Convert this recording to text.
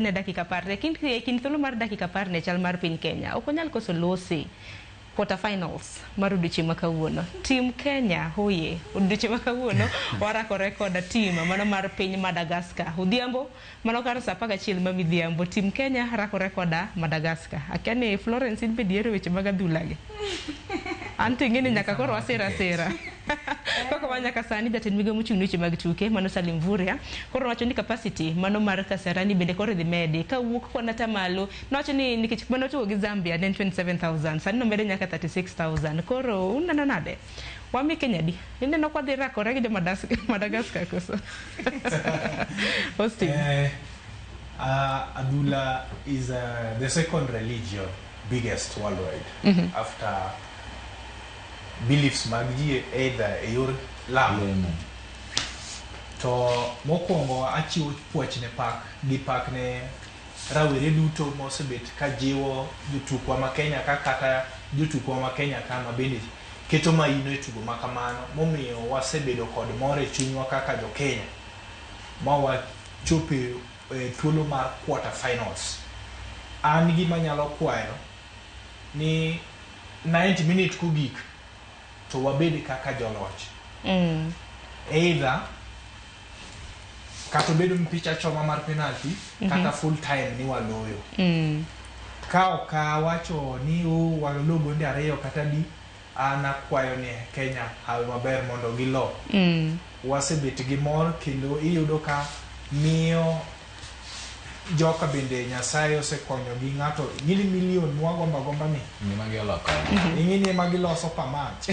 Ne dakika 10 e kind, e kind thuolo mar dakika 10 ne chal mar piny Kenya ok onyal koso losi quarter finals mar odiochieng' ma kawuono. Team Kenya hoye odiochieng' ma kawuono warakore koda team mano mar piny Madagascar. Odhiambo mano kar saa 11 ma midhiambo team Kenya rakore koda Madagascar. Akia ni Florence in bende ihero weche mag adhula gi? An to ing'e ni nyaka koro wasir asira. Kaka wa nyaka sani jatend migao mochung' ne weche mag tuke mano Salim Mvurya koro wacho ni capacity mano mar Kasarani bende koro idhi medi kawuok kwan atamalo nowacho ni nikech mane otugo gi Zambia ne en 27,000 sani nomede nyaka 36,000 koro uneno nade wami Kenya di ineno kwa dhi rakore gi jo Madagascar koso Austin? Adhula is the second religion biggest worldwide after beliefs mag ji either e yor lamo. Lemo. To mokwongo achiwo puoch ne pak gi pak ne rawere duto mosebet ka jiwo jotukwa ma Kenya ka kata jotukwa ma Kenya ka ma bende keto maino e tugo ma kamano momiyo wasebedo kod mor e chunywa kaka jo Kenya ma wachope e thuolo mar quarter finals. An gima nyalo kwayo ni 90 minutes kogik to wabed kaka joloch. Either kata obedo mpich achoma mar penalty kata full time ni waloyo. Ka ok awacho ni o walo gonde ariyo kata di, an akwayo ni Kenya hawi maber mondo gilo. Wasebet gi mor kendo iyudo ka miyo joka bende Nyasaye osekonyo gi ng'ato gini million mwagombo agomba ni Ngima gi olokore. ing'e ni ema giloso pamach.